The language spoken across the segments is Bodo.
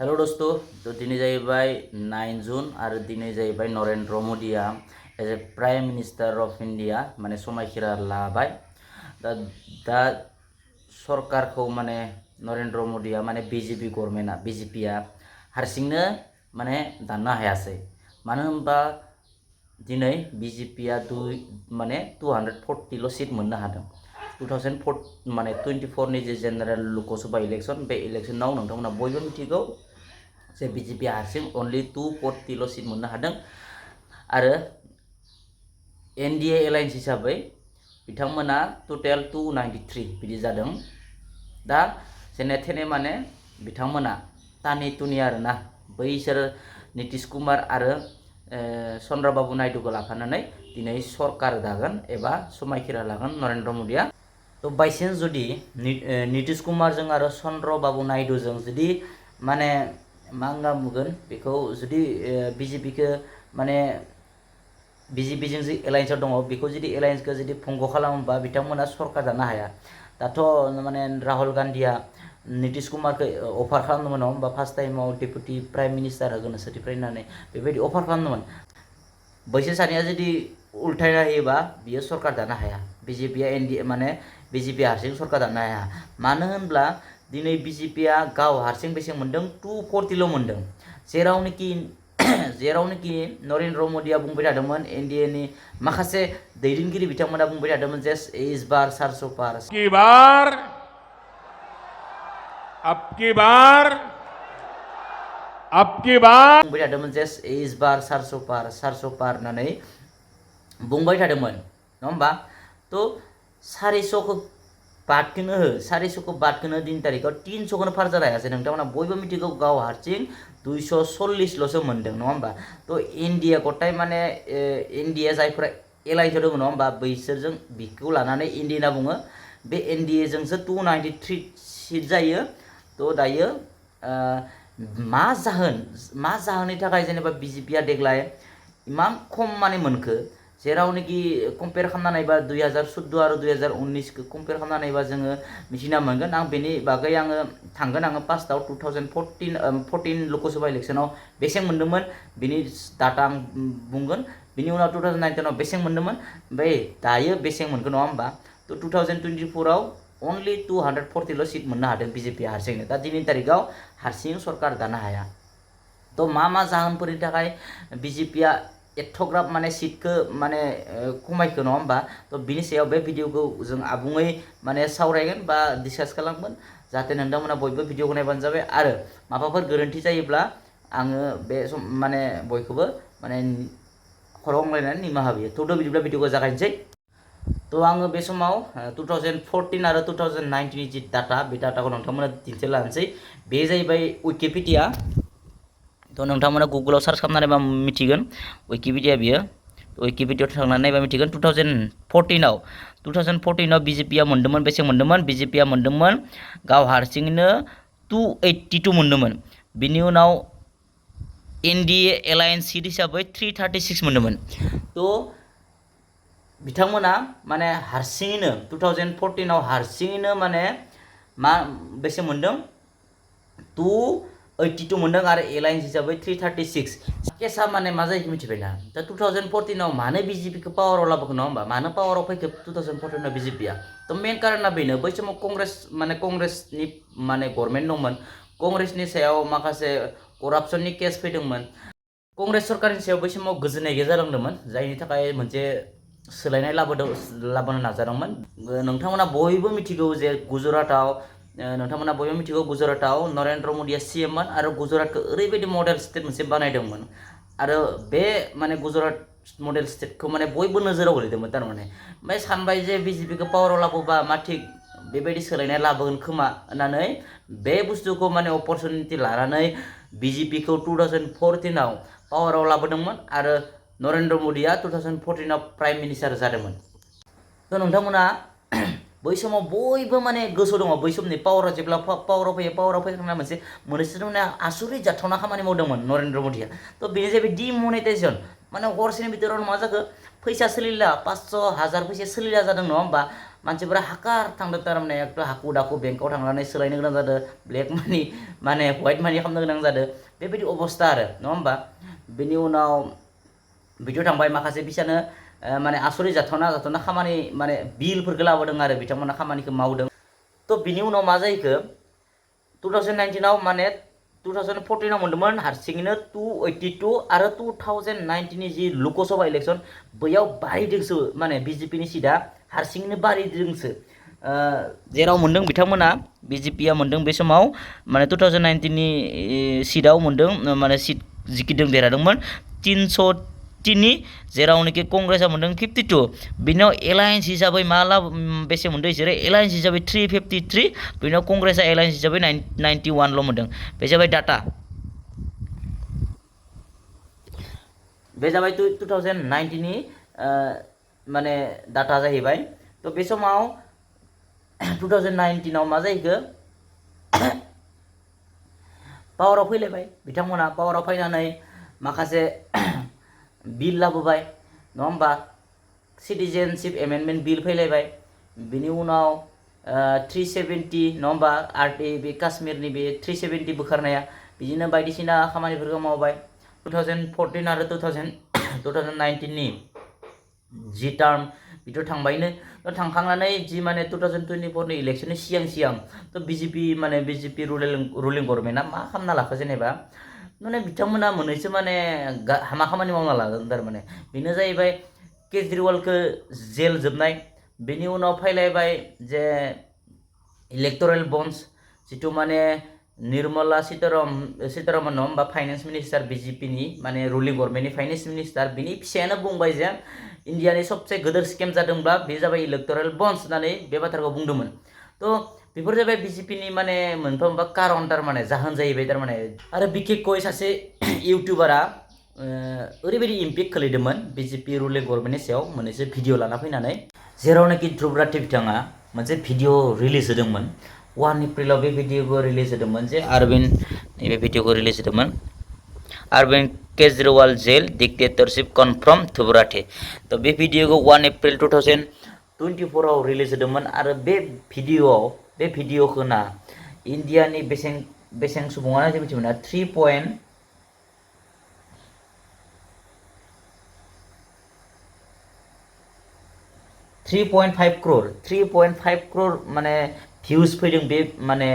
हेलो दोस्तों तो दिनै जाहैबाय 9 जुन आरो दिनै जाहैबाय नरेन्द्र मोदिया as a prime minister of India माने समायखिरा लाबाय दा सरकारखौ माने नरेन्द्र मोदिया माने बीजेपी गभर्नमेन्टआ बीजेपीआ हारसिंनो माने दाननो हायासै मानो होनबा दिनै बीजेपीआ माने 240 सीट मोननो हादों 2004 माने 24 नि जे जेनेरेल लोकसभा इलेक्शन बे इलेक्शनाव नोंथांमोना बयबो मिथिगौ जे बीजेपी हारसिं ओनलि 240 सीट मोननो हादों आरो एनडीए एलायन्स हिसाबै बिथांमोना टोटेल 293 बिदि जादों दा जेने थेने माने बिथांमोना तानि तुनि आरोना बैसोर नीतीश कुमार आरो चंद्रबाबु नायडुखौ लाफानानै दिनै सरकार दागोन एबा समायखिरा लागोन नरेन्द्र मोदिया तो बायसेन्स जुदि नीतीश कुमारजों आरो चंद्रबाबु नायडुजों जुदि माने मा होनना बुंगोन बेखौ जुदि बीजेपीखौ माने बीजेपीजों जि एलायन्सआव दङ बेखौ जुदि एलायन्सखौ जुदि भंग खालामोबा बिथांमोना सरकार दानो हाया दाथ' माने राहुल गान्धीया नीतीश कुमारखौ अफार खालामदोंमोन नङा होमबा फार्स्ट टाइमाव डेपुटि प्राइम मिनिस्टार होगोन सार्टिफाइड होननानै बेबायदि अफार खालामदोंमोन बैसोर सानैया जुदि उल्थायना होयोबा बियो सरकार दानो हाया बीजेपीआ एनडीए माने बीजेपी हारसिं सरकार दानो हाया मानो होनब्ला दिनै बीजेपीआ गाव हारसिं बेसेबां मोनदों 240 मोनदों जेरावनोखि नरेन्द्र मोदिया बुंबाय थादोंमोन एनडीए नि माखासे दैदेनगिरि बिथांमोना बुंबाय थादोंमोन जे इस बार 400 पार अब की बार बुंबाय थादोंमोन जे इस बार 400 पार होननानै बुंबाय थादोंमोन नङा होमबा तो 400 बादखौनो हो 400 बादखौनो दिन तारिखाव 300खौनो पार जानो हायासै नोंथांमोना बयबो मिथिगौ गाव हारसिं 240 ल'सो मोनदों नङा होमबा तो इन्डिया गटाय माने इन्डिया जायफोरा एलायन्सआव दङ नङा होमबा बैसोरजों बिखौ लानानै इन्डिया होनना बुङो बे एनडीए जोंसो 293 सीट जायो तो दायो मा जाहोननि थाखाय जेनेबा बीजेपीआ देग्लाय इमान खम माने मोनखो जेरावनोखि कम्पेयर खालामना नायबा 2014 आरो 2019 खौ कम्पेयर खालामना नायबा जोङो मिथिना मोनगोन आं बेनि बागै आङो थांगोन आङो फार्स्टआव 2014 लोकसभा इलेक्शनाव बेसेबां मोनदोंमोन बिनि डाटा आं बुंगोन बिनि उनाव 2019 आव बेसेबां मोनदोंमोन ओमफ्राय दायो बेसेबां मोनगोन नङा होमबा तो 2024 आव ओनलि 240 सीट मोननो हादों बीजेपी हारसिंनो दा दिनैनि तारिखाव हारसिं सरकार दानो हाया तो मा जाहोनफोरनि थाखाय बीजेपीआ एथ'ग्राब माने सीटखौ माने खमायखो नङा होमबा तो बिनि सायाव बे भिडिअखौ जों आबुङै माने सावरायगोन बा डिसकास खालामगोन जाहाथे नोंथांमोना बयबो भिडिअखौ नायबानो जाबाय आरो माबाफोर गोरोन्थि जायोब्ला आङो बे माने बयखौबो माने खर'गंलायनानै निमाहा बियो तो बिदिब्ला भिडिअखौ जागायनोसै तो आङो बे समाव 2014 आरो 2019 नि जि डाटा बे डाटाखौ नोंथांमोना दिन्थिना लानोसै बे जाहैबाय विकिपिडिया तो नोंथांमोना गुगलाव सार्च खालामनानै नायबा मिथिगोन विकिपिडिया बियो विकिपिडियायाव थांनानै नायबा मिथिगोन 2014 आव बीजेपीआ मोनदोंमोन बेसेबां मोनदोंमोन बीजेपीआ मोनदोंमोन गाव हारसिङैनो 282 मोनदोंमोन बिनि उनाव एनडीए एलायन्स सीट हिसाबै 336 मोनदोंमोन तो बिथांमोना माने हारसिङैनो 2014 आव हारसिङैनो माने मा बेसे मोनदों 282 मोनदों आरो एलायन्स हिसाबै 336 केसा माने मा जायो मिथिबायना दा 2014 आव मानो बीजेपीखौ पावाराव लाबोखो नङा होमबा मानो पावाराव फैखो 2014 आव बीजेपीआ तो मेन कारना बेनो बै समाव कंग्रेसनि माने गभर्नमेन्ट दंमोन कंग्रेसनि सायाव माखासे करापसननि केस फैदोंमोन कंग्रेस सरकारनि सायाव बै समाव गोजोननाय गैया जालांदोंमोन जायनि थाखाय मोनसे सोलायनाय लाबोनो नाजादोंमोन नोंथांमोना बयबो मिथिगौ जे गुजरातआव नोंथांमोना बयबो मिथिगौ गुजरातआव नरेन्द्र मोदिया सीएम मोन आरो गुजरातखौ ओरैबायदि मडेल स्टेट मोनसे बानायदोंमोन आरो बे माने गुजरात मडेल स्टेटखौ माने बयबो नोजोराव गोलैदोंमोन थारमाने ओमफ्राय सानबाय जे बीजेपीखौ पावाराव लाबोबा मा थिग बेबायदि सोलायनाय लाबोगोन खोमा होननानै बे बुस्थुखौ माने अपरचुनिटि लानानै बीजेपीखौ 2014 आव पावाराव लाबोदोंमोन आरो नरेन्द्र मोदिया 2014 आव प्राइम मिनिस्टार जादोंमोन तो नोंथांमोना बै समाव बयबो माने गोसो दङ बै समनि पावाराव जेब्ला पावाराव फैखांना मोनसे माने आसुरित जाथावना खामानि मावदोंमोन नरेन्द्र मोदिया तो बेनो जाहैबाय डिमनेटाइजेसन माने हरसेनि बिथोरावनो मा जाखो फैसा सोलिला 500,000 फैसा सोलिला जादों नङा होमबा मानसिफोरा हाकार थांदों थारमाने एकदम हाखु दाखु बेंकआव थांनानै सोलायनो गोनां जादों ब्लेक मानि माने व्हाइट मानि खालामनो गोनां जादों बेबायदि अबस्था आरो नङा होमबा बेनि उनाव बिदियाव थांबाय माखासे बिसानो माने आसरित जाथावना खामानि माने बिलफोरखौ लाबोदों आरो बिथांमोना खामानिखौ मावदों तो बिनि उनाव मा जाहैखो 2019 माने 2014 मोनदोंमोन हारसिङैनो 282 आरो 2019 जि लकसभा इलेक्सन बैयाव बारिदोंसो माने बिजेपिनि सिटआ हारसिङैनो बारिदोंसो जेराव मोनदों बिथांमोना बिजेपिया मोनदों बे समाव माने 2019 सिटआव मोनदों माने सिट जिखिदों देरहादोंमोन 303 जेरावनोखि कंग्रेसआ मोनदों 52 बिनाव एलायन्स हिसाबै बेसे मोनदों बिसोरो एलायन्स हिसाबै 353 बिनाव कंग्रेसआ एलायन्स हिसाबै 91 ल' मोनदों बे जाबाय डाटा बे जाबाय 2019 नि माने डाटा जाहैबाय तो बे समाव 2019 आव मा जाहैखो पावाराव फैलायबाय बिथांमोना पावाराव फैनानै माखासे बिल लाबोबाय नङा होमबा सिटिजेनशिप एमेन्डमेन्ट बिल फैलायबाय बिनि उनाव 370 नङा होमबा बे काश्मीरनि बे 370 बोखारनाया बिदिनो बायदिसिना खामानिफोरखौ मावबाय 2014 आरो 2019 नि जि टार्म बिथ' थांबायनो थांखांनानै जि माने 2024 नि इलेक्शननि सिगां तो बिजेपि रुलिं गभर्नमेन्टआ मा खालामना लाखो जेनेबा माने बिथांमोना मोननैसो माने हामा खामानि मावना लागोन थारमाने बेनो जाहैबाय केजरीवालखौ जेल जोबनाय बेनि उनाव फैलायबाय जे इलेक्टरेल बन्ड्स जिथु माने निर्मला सीतारमन नङा होमबा फाइनेन्स मिनिस्टार बिजेपिनि माने रुलिं गभर्नमेन्टनि फाइनेन्स मिनिस्टार बिनि फिसायानो बुंबाय जे इन्डियानि सबसे गोदोर स्केम जादोंब्ला बे जाबाय इलेक्टरेल बन्ड्स होननानै बे बाथ्राखौ बुंदोंमोन तो बेफोर जाबाय बिजेपिनि माने मोनफा मोनफा कारन थारमाने जाहोन जाहैबाय थारमाने आरो बिखेखय सासे इउटुबारा ओरैबायदि इम्पेक्ट खोलैदोंमोन बिजेपि रुलिं गभर्नमेन्टनि सायाव मोननैसो भिडिअ लाना फैनानै जेरावनोखि ध्रुब राठी बिथाङा मोनसे भिडिअ रिलिज होदोंमोन 1 एप्रिलाव बे भिडिअखौ रिलिज होदोंमोन जे अरविंद नैबे भिडिअखौ रिलिज होदोंमोन अरविंद केजरीवाल जेल डिक्टेटरशिप कन्फ्रम ध्रुब राठी तो बे भिडिअखौ 1 एप्रिल 2024 आव रिलिज होदोंमोन आरो बे भिडिअखौ ना इन्डियानि बेसें सुबुङानो जे मिथिमोना 3.5 crore माने भिउज फैदों बे माने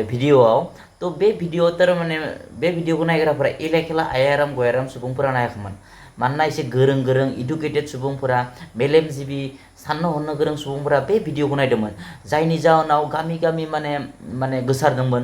भिडिअआव तो बे भिडिअ थारमाने बे भिडिअखौ नायग्राफोरा एलेखेला आयाराम गयाराम सुबुंफोरा नायाखैमोन मानोना एसे गोरों इडुकेटेड सुबुंफोरा मेलेमजिबि साननो हनो गोरों सुबुंफोरा बे भिडिअखौ नायदोंमोन जायनि जाहोनाव गामि माने गोसारदोंमोन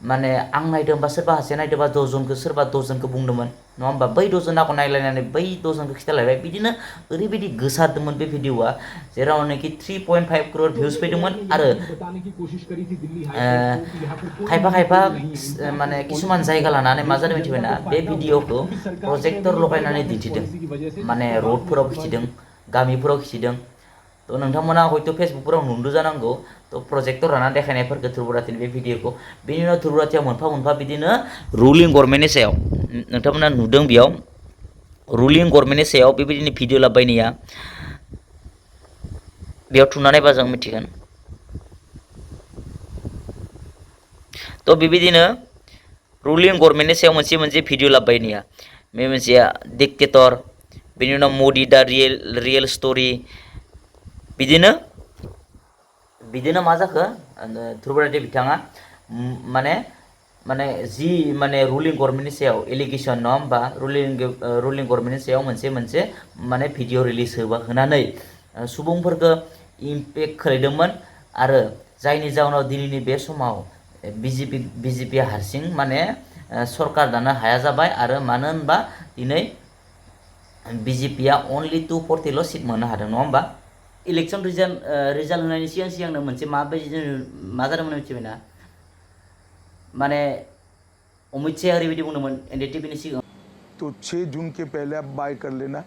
माने आं नायदोंबा सोरबा सासे नायदोंबा 10 जनखौ सोरबा 10 जनखौ बुंदोंमोन नङा होमबा बै 10 जनाखौ नायलायनानै बै 10 जनखौ खिथालायबाय बिदिनो ओरैबायदि गोसारदोंमोन बे भिडिअआ जेरावनोखि 3.5 crore भिउज फैदोंमोन आरो खायफा माने किसुमान जायगा लानानै मा जादों मिथिबायना बे भिडिअखौ प्रजेक्टर लगायनानै दिन्थिदों माने रोडफोराव खिथिदों गामिफोराव खिथिदों तो नोंथांमोना हयथ' फेसबुकफोराव नुदों जानांगौ तो प्रजेक्टर लाना देखायनायफोरखौ ध्रुब राठीनि बे भिडिअखौ बेनि उनाव ध्रुब राठीया मोनफा बिदिनो रुलिं गभर्नमेन्टनि सायाव नोंथांमोना नुदों बेयाव रुलिं गभर्नमेन्टनि सायाव बेबायदिनो भिडिअ लाबायनाया बेयाव थुना नायबा जों मिथिगोन तो बेबायदिनो रुलिं गभर्नमेन्टनि सायाव मोनसे भिडिअ लाबायनाया बे मोनसेया डिक्टेटर बेनि उनाव मदि दा रियेल स्ट'रि बिदिनो मा जाखो ध्रुब राठी बिथाङा माने जि माने रुलिं गभर्नमेन्टनि सायाव एलिगेसन नङा होमबा रुलिं गभर्नमेन्टनि सायाव मोनसे माने भिडिअ रिलिज होनानै सुबुंफोरखौ इम्पेक्ट खोलैदोंमोन आरो जायनि जाउनाव दिनैनि बे समाव बिजेपि हारसिं माने सरकार दानो हाया जाबाय आरो मानो होनबा दिनै बिजेपिया अनलि 240 ल' सिट मोननो हादों नङा होमबा इलेक्शन रिजाल्ट होनायनि सिगांनो मोनसे माबायदि मा जादोंमोन मिथिबायना माने अमित शाहआ ओरैबायदि बुंदोंमोन एनडीटीवीनि सिगां तो 6 जून के पहले आप बाय कर लेना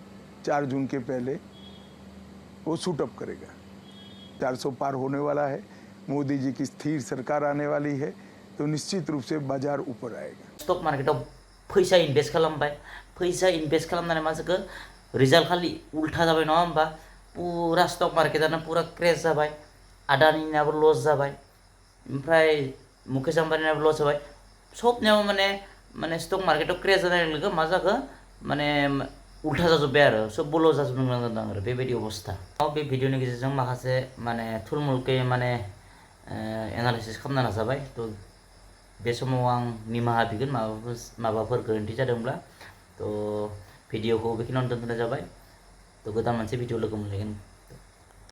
4 जून के पहले वो शूट अप करेगा 400 पार होने वाला है मोदी जी की स्थिर सरकार आने वाली है तो निश्चित रूप से बाजार ऊपर आएगा स्टॉक मार्केटआव फैसा इनभेस्ट खालामबाय फैसा इनभेस्ट खालामनानै मा जाखो रिजाल्ट खालि उल्था जाबाय नङा होमबा पुरा स्टक मार्केटानो पुरा क्रेश जाबाय आदानिनाबो लस जाबाय ओमफ्राय मुकेश आम्बानीनाबो लस जाबाय सबनियाबो माने स्टक मार्केटाव क्रेश जानाय लोगो लोगो मा जाखो माने उल्था जाजोब्बाय आरो सबबो लस जाजोबनो गोनां जादों आरो बेबायदि अबस्था बे भिडिअनि गेजेरजों माखासे माने थुलमुलकै माने एनालाइसिस खालामनो नाजाबाय थ' बे समाव आं निमाहा बिगोन माबाफोर गोरोन्थि जादोंब्ला थ' भिडिअखौ बेखिनियावनो दोनथ'नाय जाबाय थ' गोदान मोनसे भिडिअ लोगो मोनलायगोन